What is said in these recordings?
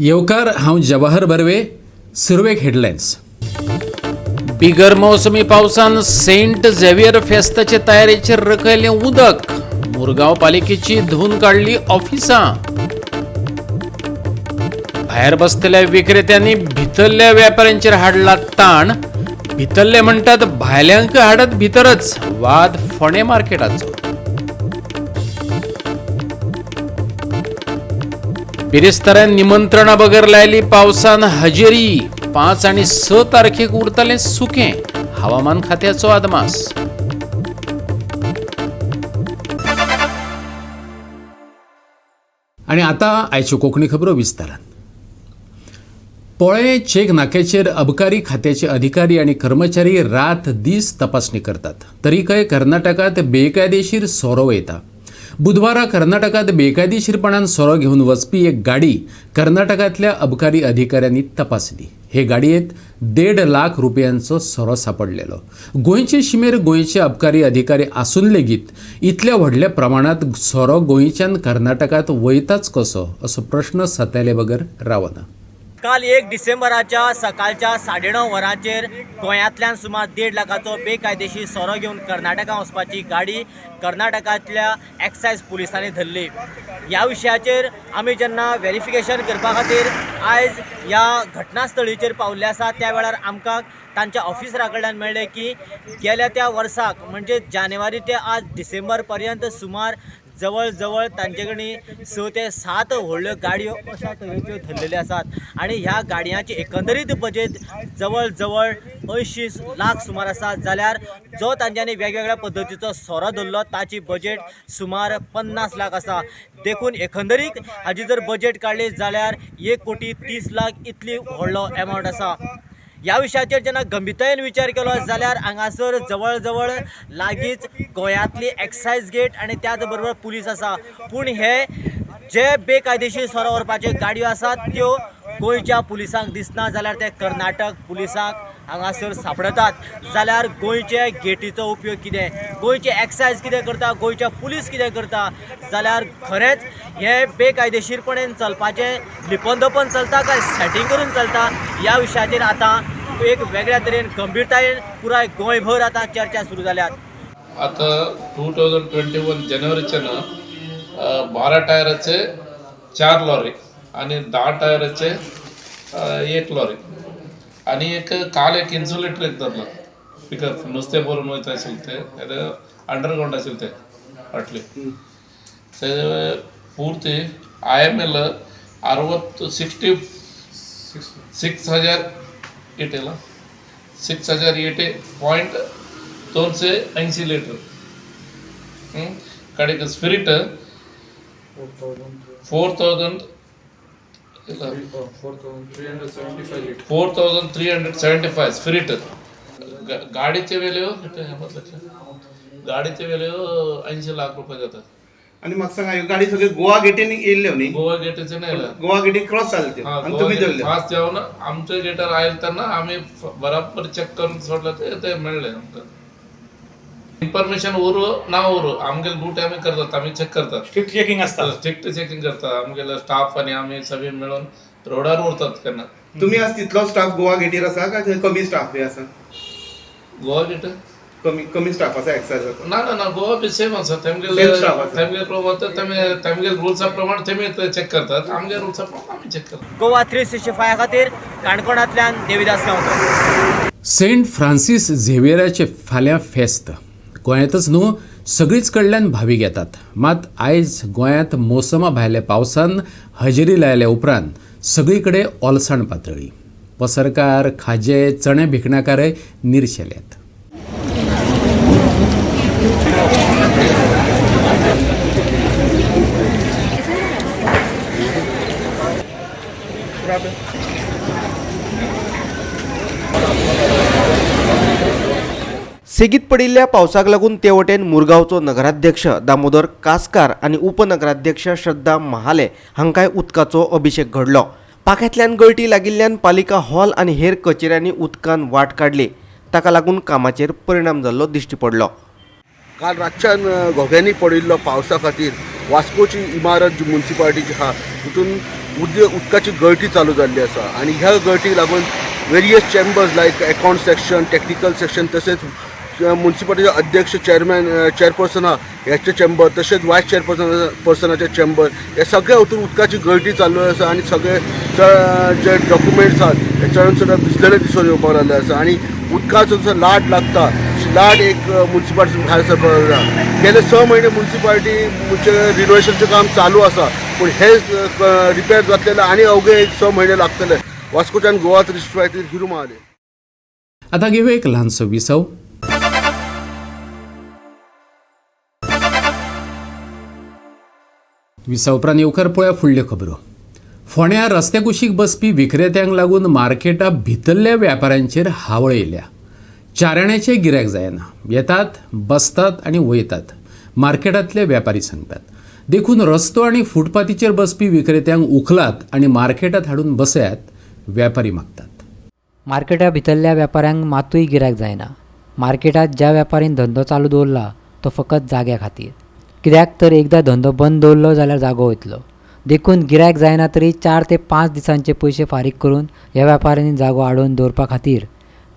येवकार, हांव जवाहर बर्वे. सुरवेक हेडलायन्स. बिगर मोसमी पावसान सेंट झेवियर फेस्ताचे तयारेचेर रकयलें उदक. मुरगांव पालिकेची धुवन काडली ऑफिसां. भायर बसतल्या विक्रेत्यांनी भितरल्या व्यापाऱ्यांचेर हाडला ताण. भितरले म्हणटात भायल्यांक हाडत भितरच. वाद फोंडें मार्केटाचो. बिरेस्तारान निमंत्रणा बगर लायली पावसान हजेरी. 5 आनी 6 तारखेक उरतलें सुकें, हवामान खात्याचो अदमास. आनी आतां आयच्यो कोंकणी खबरो विस्तारान. पोळे चेक नाक्याचेर अबकारी खात्याचे अधिकारी आनी कर्मचारी रात दीस तपासणी करतात, तरीकय कर्नाटकात बेकायदेशीर सोरो वयता. बुधवारा कर्नाटकात बेकायदेशीरपणान सोरो घेवन वचपी एक गाडी कर्नाटकांतल्या अबकारी अधिकाऱ्यांनी तपासली. हे गाडयेत 1.5 लाख रुपयांचो सोरो सापडलेलो. गोंयचे शिमेर गोंयचे अबकारी अधिकारी आसून लेगीत इतल्या व्हडल्या प्रमाणांत सोरो गोंयच्यान कर्नाटकात वयताच कसो, असो प्रश्न सतायले बगर रावना. काल 1 डिसेंबराच्या सकाळच्या 9:30 वरांचेर गोंयांतल्यान सुमार 1.5 लाखाचो बेकायदेशीर सोरो घेवन कर्नाटका वचपाची गाडी कर्नाटकांतल्या एक्सायज पुलिसांनी धरली. ह्या विशयाचेर आमी जेन्ना व्हेरिफिकेशन करपा खातीर आयज ह्या घटनास्थळीचेर पावल्ले आसा, त्या वेळार आमकां तांच्या ऑफिसरा कडल्यान मेळ्ळें की गेल्या त्या वर्साक म्हणजे जानेवारी ते आज डिसेंबर पर्यंत सुमार जवळ जवळ तांचे कडेन 6 ते 7 व्हडल्यो गाडयो अशा तरेच्यो धरलेल्यो आसात आनी ह्या गाडयांची एकंदरीत बजेट जवळ जवळ 80 लाख सुमार आसा. जाल्यार जो तांच्यांनी वेगवेगळ्या पद्दतीचो सोरो धरलो ताची बजेट सुमार 50 लाख आसा. देखून एकंदरीत हाजी जर बजेट काडली जाल्यार 1 कोटी 30 लाख इतली व्हडलो एमावंट आसा. ह्या विशयाचेर जेन्ना गंभीरतायेन विचार केलो जाल्यार हांगासर जवळ जवळ लागींच गोंयांतली एक्सायज गेट आनी त्याच बरोबर पुलीस आसा, पूण हे जे बेकायदेशीर सोरो व्हरपाच्यो गाडयो आसात त्यो गोंयच्या पुलिसांक दिसना, जाल्यार ते कर्नाटक पुलिसांक हांगासर सांपडटात. जाल्यार गोंयचे गेटीचो उपयोग कितें, गोंयचे एक्सायज कितें करता, गोंयचे पुलीस कितें करता? जाल्यार खरेंच हे बेकायदेशीरपणान चलपाचें लिपन चलता काय सेटींग करून चलता, ह्या विशयाचेर आतां एक वेगळ्या तरेन गंभीरतायेन पुराय गोंयभर आतां चर्चा सुरू जाल्यात. आता 2021 जानेवारीच्यानं 12 टायराचे 4 लॉरी आणि 10 टायराचे 1 लॉरी आणि एक काल एक इन्सुलेटर एक धरलं पिकअप नुसते भरून वयता आशिल्ले ते अंडरग्राऊंड आशिल्ले ते बाटली. ते पूर्ती IML 60 66 हजार इटेला 6000 इटे पॉईंट 280 लिटर. कडेक स्पिरिट 4000 4375 स्पिरिट. गाडीचे व्हॅल्यू, गाडीचे व्हॅल्यू 80 लाख रुपये जातात. आनी म्हाका सांगा, ह्यो गाडी सगळ्यो गोवा गेटीन येयल्ल्यो न्ही? गोवा गेटीचे नाही. गोवा गेटीन क्रॉस जाल्यो त्यो आनी तुमी धरल्यो? फास्ट जावन आमच्या गेटार आयल तेन्ना आमी बराबर चेक करून सोडलं ते ते मेळ्ळे आमकां. इन्फॉर्मेशन उरू ना उरू, आमगेले ड्युटी आमी करतात, आमी चेक करतात. स्ट्रिक्ट चेकिंग असतात. स्ट्रिक्ट चेकिंग करतात. आमगेले स्टाफ आणि आमी सगळे मिळून रोडार उरतात केन्ना. तुमी आज तितलो स्टाफ गोवा गेटीर आसा काय थंय कमी स्टाफ आसा? गोवा गेट कमी कमी स्टाफ आसा एक्सायजाचो? ना ना ना, गोवा बी सेम आसा. तेमगेले Same staff आसा. तेमगे प्रमाण तेमी तेमगे रुल्सा प्रमाण तेमी चेक करतात, आमगे रुल्सा प्रमाण आमी चेक करतात. गोवा 365 खातीर काणकोणांतल्यान देविदास गांवकर. सेंट फ्रांसीस झेवियराचे फाल्यां फेस्त. गोंयांतच न्हू, सगळीच कडल्यान भावीक येतात. मात आयज गोंयांत मोसमा भायल्या पावसान हजेरी लायल्या उपरांत सगळी कडेन ओलसाण पातळ्ळी. पसरकार, खाजे, चणे भिकणाकारय निर्शेल्यात. सेगीत पडिल्ल्या पावसाक लागून ते वटेन मुरगांवचो नगराध्यक्ष दामोदर कासकार आनी उपनगराध्यक्ष श्रद्धा महाले हांकांय उदकाचो अभिशेक घडलो. पाख्यांतल्यान गळटी लागिल्ल्यान पालिका हॉल आनी हेर कचेऱ्यांनी उदकान वाट काडली. ताका लागून कामाचेर परिणाम जाल्लो दिश्टी पडलो. काल रातच्यान घोग्यांनी पडिल्लो पावसा खातीर वास्कोची इमारत जी मुन्सिपालिटीची आहा तितून उदकाची गळटी चालू जाल्ली आसा आनी ह्या गळटीक लागून various chambers like account section, technical section, तशेंच म्युनिसिपालिटीचे अध्यक्ष, चेअरमॅन, चेअरपर्सन आहा ह्याचे चेंबर, तशेंच वायस चेअरपर्सन पर्सनाचे चेंबर, ह्या सगळ्या वतून उदकाची गळटी चालू आसा आनी सगळे जे डॉक्युमेंट्स आहात हे चडान चड भिजलेले दिसून येवपाक लागले आसा आनी उदकाचो जो लाट लागता, लाट एक म्युनिसिपालिटी भायर सरपाक लागला. गेले 6 म्हयने म्युनिसिपालिटी रिनोवेशनचें काम चालू आसा, पूण हे रिपेर जातले आनी अवघे एक 6 म्हयने लागतले. वास्कोच्यान गोवा 365 हिरू महाले. आता घेऊया एक ल्हानसो विसव. विसा उपरांत येवकार पळोवया फुडल्यो खबरो. फोंड्या रस्त्या कुशीक बसपी विक्रेत्यांक लागून मार्केटा भितरल्या व्यापाऱ्यांचेर हावळ येयल्या. चाराण्याचे गिरायक जायना, येतात, बसतात आनी वयतात, मार्केटांतले व्यापारी सांगतात. देखून रस्तो आनी फुटपाथीचेर बसपी विक्रेत्यांक उखलात आनी मार्केटांत हाडून बसयात, व्यापारी मागतात. मार्केटा भितरल्या व्यापाऱ्यांक मातूय गिरायक जायना. मार्केटात ज्या व्यापारीन धंदो चालू दवरला तो फकत जाग्या खातीर, कित्याक तर एकदां धंदो बंद दवरलो जाल्यार जागो वयतलो. देखून गिरायक जायना तरी 4 ते 5 दिसांचे पयशे फारीक करून ह्या व्यापाऱ्यांनी जागो आडोवन दवरपा खातीर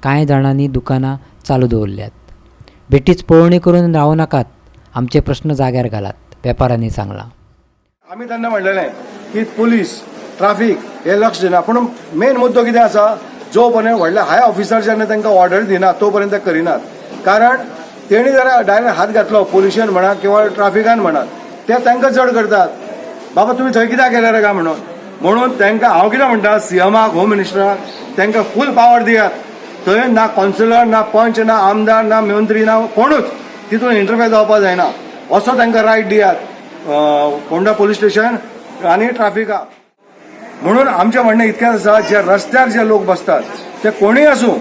कांय जाणांनी दुकानां चालू दवरल्यात. बेठीच पळोवणी करून रावूं नाकात, आमचे प्रश्न जाग्यार घालात, वेपाऱ्यांनी सांगलां. आमी तेन्ना म्हणलेलें की पुलीस, ट्राफीक हे लक्ष दिना, पूण मेन मुद्दो कितें आसा, जो पर्यंत व्हडले हाय ऑफिसर जेन्ना तांकां ऑर्डर दिना तो पर्यंत ते करिनात. कारण तेणी जर डायरेक्ट हात घातलो पोलिशन म्हणा किंवा ट्राफिकान म्हणा, ते तांकां चड करतात, बाबा तुमी थंय कित्याक गेले रे काय म्हणून. म्हणून तांकां हांव कितें म्हणटा, सीएमाक, होम मिनिस्टराक तांकां फूल पावर दियात. थंय ना कौन्सिलर, ना पंच, ना आमदार, ना मंत्री, ना कोणूच तितून इंटरफेर जावपाक जायना, असो तांकां रायट दियात फोंडा पोलीस स्टेशन आनी ट्राफिकाक. म्हणून आमचें म्हणणें इतकेंच आसा, जे रस्त्यार जे लोक बसतात ते कोणूय आसूं,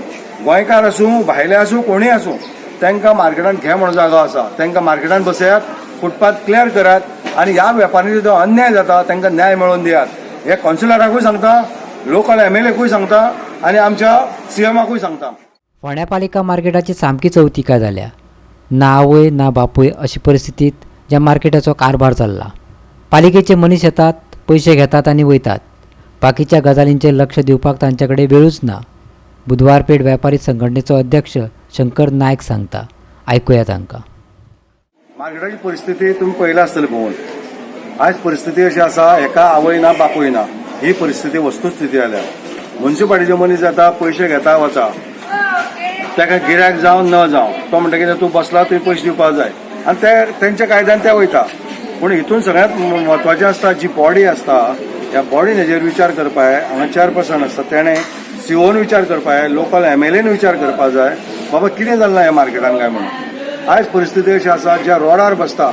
गोंयकार आसूं, भायले आसूं, कोणूय आसूं, तांकां मार्केटान घे म्हणून जागो आसा, तांकां मार्केटान बसयात, फुटपाथ क्लियर करात आनी ह्या वेपाऱ्यांचेर जो अन्याय जाता तांकां न्याय मेळोवन दियात. हे कौन्सिलराकूय सांगता, लोकल एमएलएकूय सांगता आनी आमच्या सीएमाकूय सांगता. फोंड्या पालिका मार्केटाची सामकी चवतिका जाल्या. ना आवय ना बापूय अशी परिस्थितीत ज्या मार्केटाचो कारभार चल्ला. पालिकेचे मनीस येतात, पयशे घेतात आनी वयतात. बाकीच्या गजालींचेर लक्ष दिवपाक तांचे कडेन वेळूच ना. बुधवार पेठ व्यापारी संघटनेचो अध्यक्ष शंकर नायक सांगता, आयकुया तांकां. मार्केटाची परिस्थिती तुमी पळयला आसतली भोंवून. आयज परिस्थिती अशी आसा, हेका आवय ना बापूय ना, ही परिस्थिती वस्तुस्थिती जाल्या. म्युनिसिपालिटीचे मनीस येता, पयशे घेता, वता, ताका गिरायक जावं न जावं, तो म्हणटा कितें तूं बसला तुवें पयशे दिवपाक जाय आनी ते तेंच्या कायद्यान ते वयता. पूण हितून सगळ्यांत म्हत्वाचें आसता जी बॉडी आसता, ह्या बॉडीन हेजेर विचार करपा जाय. हांगा चेअरपर्सन आसता, तेणें सीओन विचार करपा जाय, लोकल एमएलएन विचार करपा जाय, बाबा कितें जाल्लां ह्या मार्केटान काय म्हणून. आयज परिस्थिती अशी आसा, ज्या रोडार बसता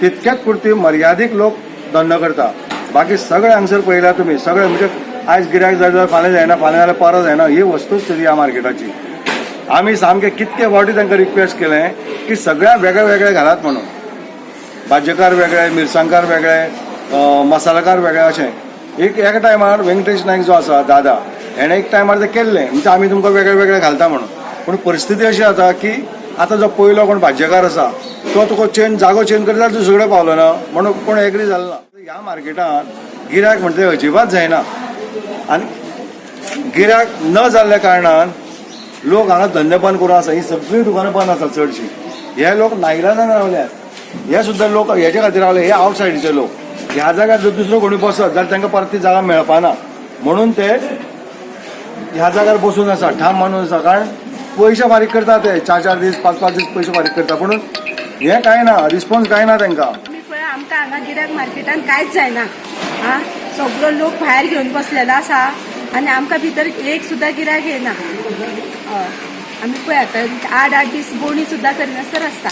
तितक्याच पुरती मर्यादीक लोक धंदो करता, बाकी सगळे हांगसर पळयल्या तुमी सगळे म्हणजे आयज गिरायक जाय जाल्यार फाल्यां जायना, फाल्यां जाल्यार परत जायना, ही वस्तुस्थिती ह्या मार्केटाची. आमी सामके कितके फावटी तांकां रिक्वेस्ट केलें की सगळ्या वेगळे वेगळे घालात म्हणून, भाजयेकार वेगळे, मिरसांगकार वेगळे, मसालाकार वेगळे, अशें एक एका टायमार व्यंकटेश नायक जो आसा दादा, हेणें एक टायमार तें केल्लें, म्हणजे आमी तुमकां वेगळे वेगळे घालता म्हणून. पूण परिस्थिती अशी जाता की आतां जो पयलो कोण भाजयेकार आसा तो तुका चेंज, जागो चेंज करता जाल्यार दुसरे कडेन पावलो ना म्हणून कोण एग्री जालो ना. ह्या मार्केटांत गिरायक म्हणटा तें अजिबात जायना आनी गिरायक न जाल्ल्या कारणान लोक हांगा धंदे बंद करून आसा. ही सगळीं दुकानां बंद आसा चडशीं. हे लोक नाईलाजान रावल्यात, हे सुद्दां लोक हेजे खातीर रावले, हे आवटसायडीचे लोक. ह्या जाग्यार जर दुसरो कोणी बसत जाल्यार तांकां परत ती जागा मेळपाना, म्हणून ते ह्या जाग्यार बसून आसा, ठाम मानून आसा. कारण पयशे फारीक करता ते, 4-4 दीस, 5-5 दीस पयशे फारीक करता, पूण हें कांय ना, रिस्पॉन्स कांय ना तांकां. आमी पळय आमकां हांगा गिरायक मार्केटान कांयच जायना. आं, सगळो लोक भायर घेवन बसलेलो आसा आनी आमकां भितर एक सुद्दां गिरायक येना. हय, आमी पळय आतां 8-8 दीस बोणी सुद्दां करिनासतना आसता.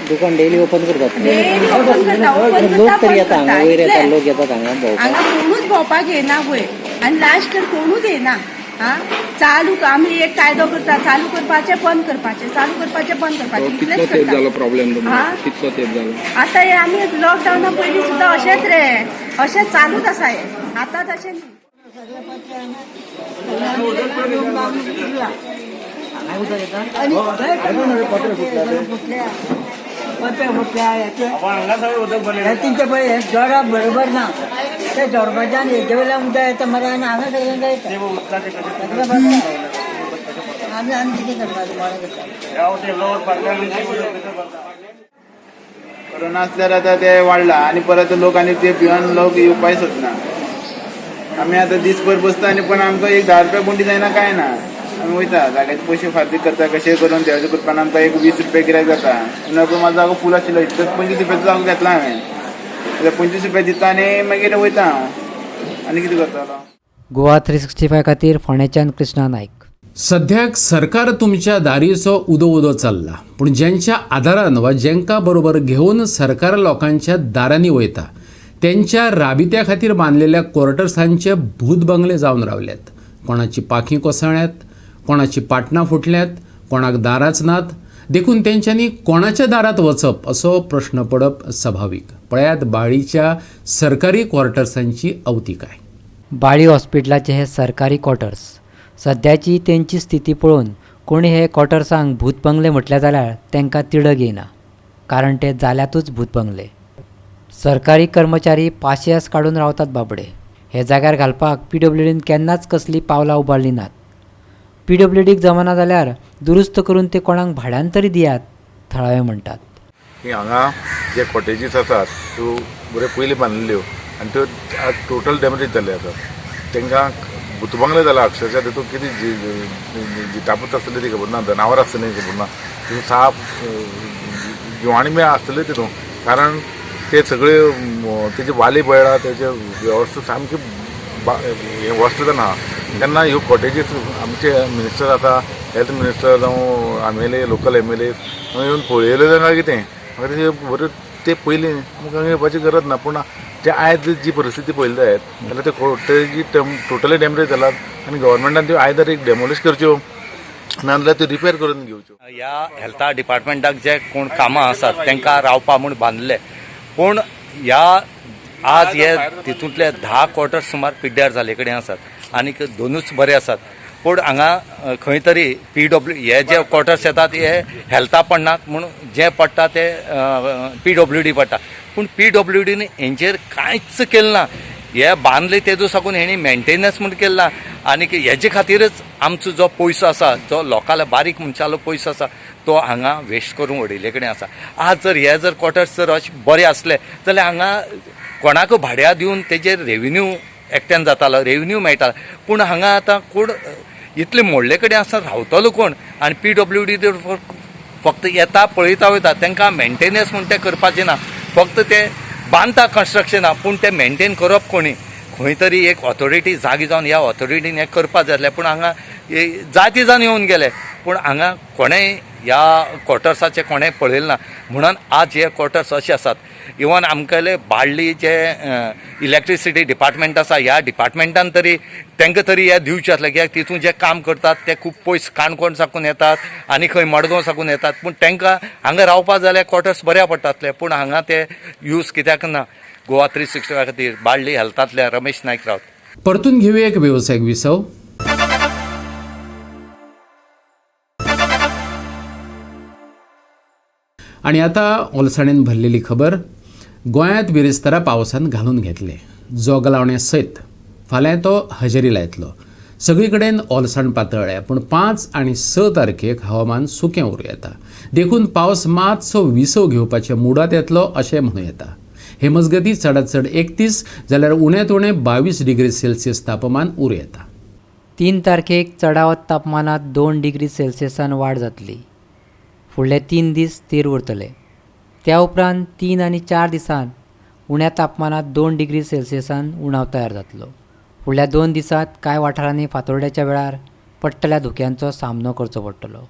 दुकान डेली ओपन करतात, डेली ओपन करता, ओपन लोक करता, तरी बंद येता हांगा, करता. वयर येता इतलें. लोक येतात हांगा भोंवपाक. हांगा कोणूच भोंवपाक येना वयर आनी लास्ट तर कोणूच येना. आं, चालू आमी एक कायदो करता, चालू करपाचें बंद करपाचें, चालू करपाचें बंद करपाचें, इतलेंच करता. प्रॉब्लेम? हा? कितलो तेप जालो? आतां हे आमी लॉकडावना पयलीं सुद्दां अशेंच रे, अशें चालूच आसा हें, आतां तशें न्ही. बरोबर ना. ते जोरबाच्यान हेजे वयल्यान उदक येता मरे आनी हांगा सगळ्यांक येता, सगळें भरता. आमी आनी कितें करपाचें, कोणें करता. कोरोना आसल्यार आतां ते वाडला आनी परत लोक आनी ते भिवन लोक येवपाक सोदना. आमी आतां दीसभर बसता आनी पण आमकां एक 10 रुपया गुंडी जायना, कांय ना. आमी वयता जाग्याचे पयशे फारीक करता कशें करून. देवाच्या कृपान आमकां एक 20 रुपया गिरायक जाता. पूण म्हाजो जागो फूल आशिल्लो, इतलोच 25 रुपयाचो जागो घेतला हांवें. आतां 25 रुपया दिता आनी मागीर वयता हांव, आनी कितें करतलो. गोवा 365 खातीर फोंडेच्यान कृष्णा नायक. सध्याक सरकार तुमच्या दारीचो उदो उदो चल्ला, पूण ज्यांच्या आदारान वा जेंका बरोबर घेवन सरकार लोकांच्या दारांनी वयता तेंच्या राबित्या खातीर बांदलेल्या क्वॉर्टर्सांचे भूत बंगले जावन रावल्यात. कोणाची पाखीं कोसळ्ळ्यात, कोणाची पाटणां फुटल्यात, कोणाक दारांच नात. देखून तेंच्यांनी कोणाच्या दारांत वचप असो प्रश्न पडप सभावीक. पळयात बाळीच्या सरकारी क्वॉर्टर्सांची अवतिकाय. बाळी हॉस्पिटलाचे हे सरकारी क्वॉर्टर्स सद्याची तेंची स्थिती पळोवन कोणी हे क्वॉर्टर्सांक भूत बंगले म्हटले जाल्यार तांकां तिडक येना, कारण ते जाल्यातूच भूत बंगले. सरकारी कर्मचारी पाशियेस काडून रावतात बाबडे. हे जाग्यार घालपाक पीडब्ल्यूडीन केन्नाच कसलीं पावलां उबारलीं नात. पीडब्ल्यूडीक जमना जाल्यार दुरुस्त करून ते कोणाक भाड्यान तरी दियात, थळावे म्हणटात. की हांगा जे कॉटेजीस आसात त्यो बऱ्यो पयलीं बांदिल्ल्यो आनी त्यो टोटल डॅमेज जाल्ले आसात. तांकां भूतबंगले जाला अक्षरशः. तितून कितें जितापूत आसतली ती खबर ना, जनावरां आसतली खबर ना, तितून साप जिवाणी बी आसतली तितून, कारण ते सगळे तेजे वाली बळ्ळा, तेजे वेवस्था सामकी हें वस्त जावन आहा. तेन्ना ह्यो कॉटेजीस आमचे मिनिस्टर आसा, हेल्थ मिनिस्टर जावं MLA, local MLA येवन पळयलें जाल्यार कितें म्हाका तेजें बरें ते पयलीं आमकां येवपाची गरज ना. पूण ते आयज जी परिस्थिती पळयली जायत जाल्यार ते कॉटेजी टोटली डॅमेज जाल्यात आनी गव्हर्मेंटान त्यो आयदर एक डेमोलिश करच्यो नाजाल्यार त्यो रिपेर करून घेवच्यो. ह्या हेल्था डिपार्टमेंटाक जे कोण कामां आसात तांकां रावपा म्हूण बांदले, पूण ह्या आज हे तितूंतले 10 क्वॉर्टर्स सुमार पिड्ड्यार जाल्ले कडेन आसात आनीक 2च बरे आसात. पूण हांगा खंय तरी पीडब्ल्यू हे जे क्वॉर्टर्स येतात हे हेल्था पडनात म्हूण जे पडटा ते पीडब्ल्यूडी पडटा, पूण पीडब्ल्यूडीन हेंचेर कांयच केलें ना. हे बांदले तेजो साकून हेणी मेंटेनन्स म्हूण केलें ना आनीक हेजे खातीरच आमचो जो पयसो आसा, जो लोकांलो बारीक मनशालो पयसो आसा तो हांगा वेस्ट करून उडयल्ले कडेन आसा. आज जर हे जर क्वॉर्टर्स जर अशे बरे आसले जाल्यार हांगा कोणाक भाड्या दिवन तेजेर रेविन्यू एकट्यान जातालो, रेविन्यू मेळटालो. पूण हांगा आतां कोण इतले मोडले कडेन आसा रावतलो कोण? आनी पीडब्ल्यूडी फक्त येता पळयता वयता, तांकां मेंटेनन्स म्हूण तें करपाचें ना, फक्त ते बांदता कन्स्ट्रक्शनां, पूण ते मेंटेन करप कोणी? खंय तरी एक ऑथॉरिटी जागी जावन ह्या ऑथॉरिटीन हें करपाक जाय आसलें. पूण हांगा जायते जाण येवन गेले, पूण हांगा कोणेंय ह्या क्वॉर्टर्साचें कोणें पळयलें ना, म्हणून आज हे क्वॉर्टर्स अशे आसात. इवन आमगेले बाळ्ळी जे इलेक्ट्रिसिटी डिपार्टमेंट आसा ह्या डिपार्टमेंटान तरी तांकां तरी हे दिवचें आसलें, कित्याक तितून जे काम करतात ते खूब पयस काणकोण साकून येतात आनी खंय मडगांव साकून येतात, पूण तांकां हांगा रावपाक जाल्यार क्वॉर्टर्स बऱ्या पडटातले, पूण हांगा ते यूज कित्याक ना. गोवा 365 खातीर बाळ्ळी हेल्थांतल्या रमेश नायक रावत. परतून घेवया एक वेवसायीक विसव. आनी आतां ओलसाणेन भरलेली खबर. गोंयांत बिरेस्तारा पावसान घालून घेतले जोगलावणे सयत फाल्यां तो हजेरी लायतलो. सगळी कडेन ओलसाण पातळ्ळ्या, पूण 5 आनी 6 तारखेक हवामान सुकें उरूं येता, देखून पावस मातसो विसव घेवपाच्या मुडांत येतलो अशें म्हणूं येता. हे मजगतीं चडांत चड 31 जाल्यार उण्यांत उणें 22 डिग्री सेल्सियस तापमान उरूं येता. 3 तारखेक चडावत तापमानांत 2 डिग्री सेल्सियसान वाड जातली. फुडले 3 दीस स्थीर उरतले. त्या उपरांत 3 आनी 4 दिसांत उण्या तापमानांत 2 डिग्री सेल्सियसान उणाव तयार जातलो. फुडल्या 2 दिसांत कांय वाठारांनी फातोड्ड्याच्या वेळार पडटल्या धुक्यांचो सामनो करचो पडटलो.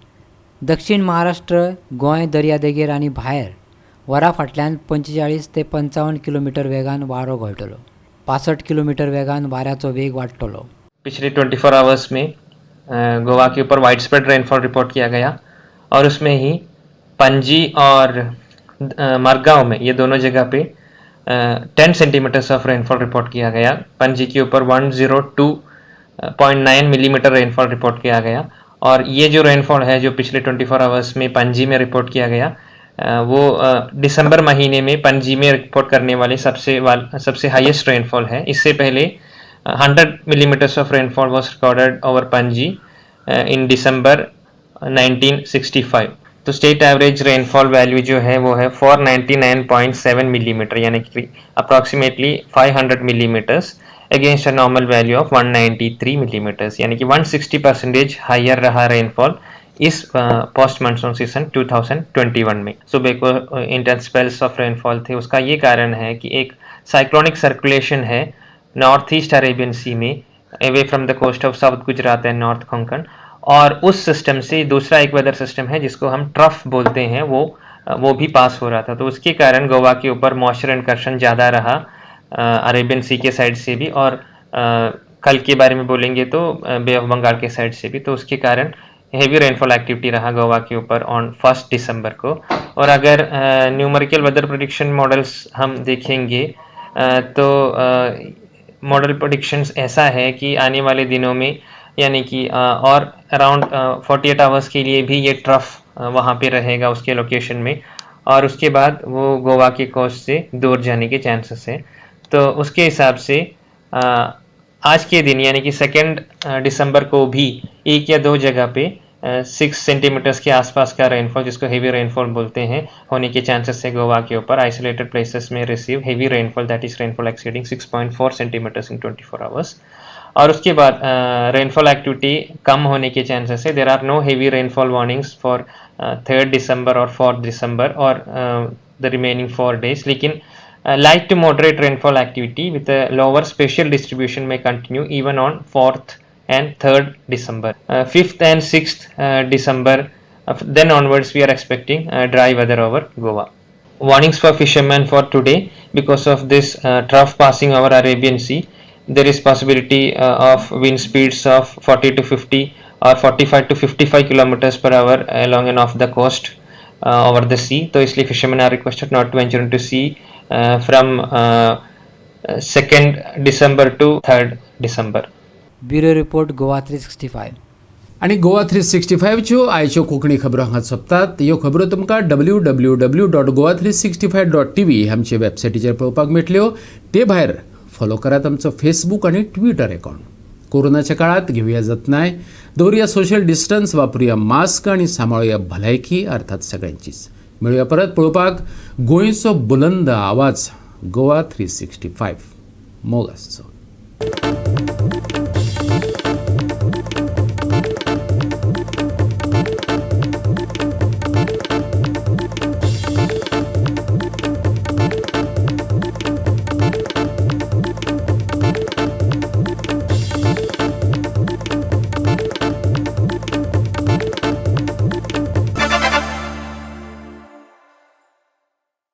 दक्षिण महाराष्ट्र, गोंय दर्यादेगेर आनी भायर वरा फाटल्यान 45 ते 55 किलोमिटर वेगान वारो घोळटलो. 65 किलोमिटर वेगान वाऱ्याचो वेग वाडटलो. पिछले 24 आवर्स में गोवा के ऊपर वाइड स्प्रेड रेनफॉल रिपोर्ट किया गया और उसमें ही पणजी और मरगांव में ये दोनों जगह पे 10 सेंटीमीटर्स ऑफ रेनफॉल रिपोर्ट किया गया। पणजी के ऊपर 102.9 मिलीमीटर रेनफॉल रिपोर्ट किया गया और ये जो रेनफॉल है जो पिछले 24 आवर्स में पणजी में रिपोर्ट किया गया वो दिसंबर महीने में पणजी में रिपोर्ट करने वाले सबसे हाईएस्ट रेनफॉल है। इससे पहले 100 millimetres of rainfall was recorded over Panaji in December 1965। तो स्टेट एवरेज रेनफॉल वैल्यू जो है वो है 499.7 मिलीमीटर, यानी कि approximately 500 millimetres against a normal value of 193 millimetres, यानी कि 160% हायर रहा रेनफॉल इस पोस्ट मानसून सीजन 2021 में। सुबह को इंटेंस स्पेल्स ऑफ रेनफॉल थे, उसका ये कारण है कि एक साइक्लोनिक सर्कुलेशन है नॉर्थ ईस्ट अरेबियन सी में, away from the coast of south Gujarat and north Konkan, और उस सिस्टम से दूसरा एक वेदर सिस्टम है जिसको हम ट्रफ बोलते हैं, वो भी पास हो रहा था। तो उसके कारण गोवा के ऊपर मॉइस्चर इनकर्शन ज़्यादा रहा अरेबियन सी के साइड से भी, और कल के बारे में बोलेंगे तो बे ऑफ बंगाल के साइड से भी। तो उसके कारण हेवी रेनफॉल एक्टिविटी रहा गोवा के ऊपर ऑन 1 दिसंबर को। और अगर न्यूमेरिकल वेदर प्रेडिक्शन मॉडल्स हम देखेंगे तो मॉडल प्रेडिक्शंस ऐसा है कि आने वाले दिनों में, यानी कि और अराउंड 48 आवर्स के लिए भी ये ट्रफ वहाँ पे रहेगा उसके लोकेशन में, और उसके बाद वो गोवा के कोस्ट से दूर जाने के चांसेस हैं। तो उसके हिसाब से आज के दिन यानी कि 2 दिसंबर को भी एक या दो जगह पे 6 सेंटीमीटर्स के आसपास का रेनफॉल, जिसको हेवी रेनफॉल बोलते हैं, होने के चांसेस है गोवा के ऊपर। आइसोलेटेड प्लेसेस में receive heavy rainfall, that is rainfall exceeding 6.4 centimetres in 24 hours. और उसके बाद रेनफॉल एक्टिविटी कम होने के चांसेस है। There are no heavy rainfall warnings for 3 दिसंबर और 4 दिसंबर और the remaining 4 days, लेकिन light to moderate rainfall activity with lower spatial distribution में continue even on 4th and 3rd December. 5th and 6th December, then onwards we are expecting dry weather over Goa. Warnings for fishermen for today: because of this trough passing over Arabian Sea, there is possibility of wind speeds of 40 to 50 or 45 to 55 kilometers per hour along and off the coast over the sea. So इसलिए fishermen are requested not to venture into sea from 2nd December to 3rd December. Bureau report, Goa 365. आनी गोवा 365च्यो आयच्यो कोंकणी खबरो हांगा सोंपतात. ह्यो खबरो तुमकां www.goa365.tv आमचे वेबसायटीचेर पळोवपाक मेळटल्यो. ते भायर फॉलो करात आमचो फेसबूक आनी ट्विटर अकावंट. कोरोनाच्या काळात घेवया जतनाय, दवरुया सोशल डिस्टन्स, वापरुया मास्क आनी सांबाळुया भलायकी, अर्थात सगळ्यांचीच. मेळुया परत पळोवपाक गोंयचो बुलंद आवाज गोवा 365. मोग आसचो.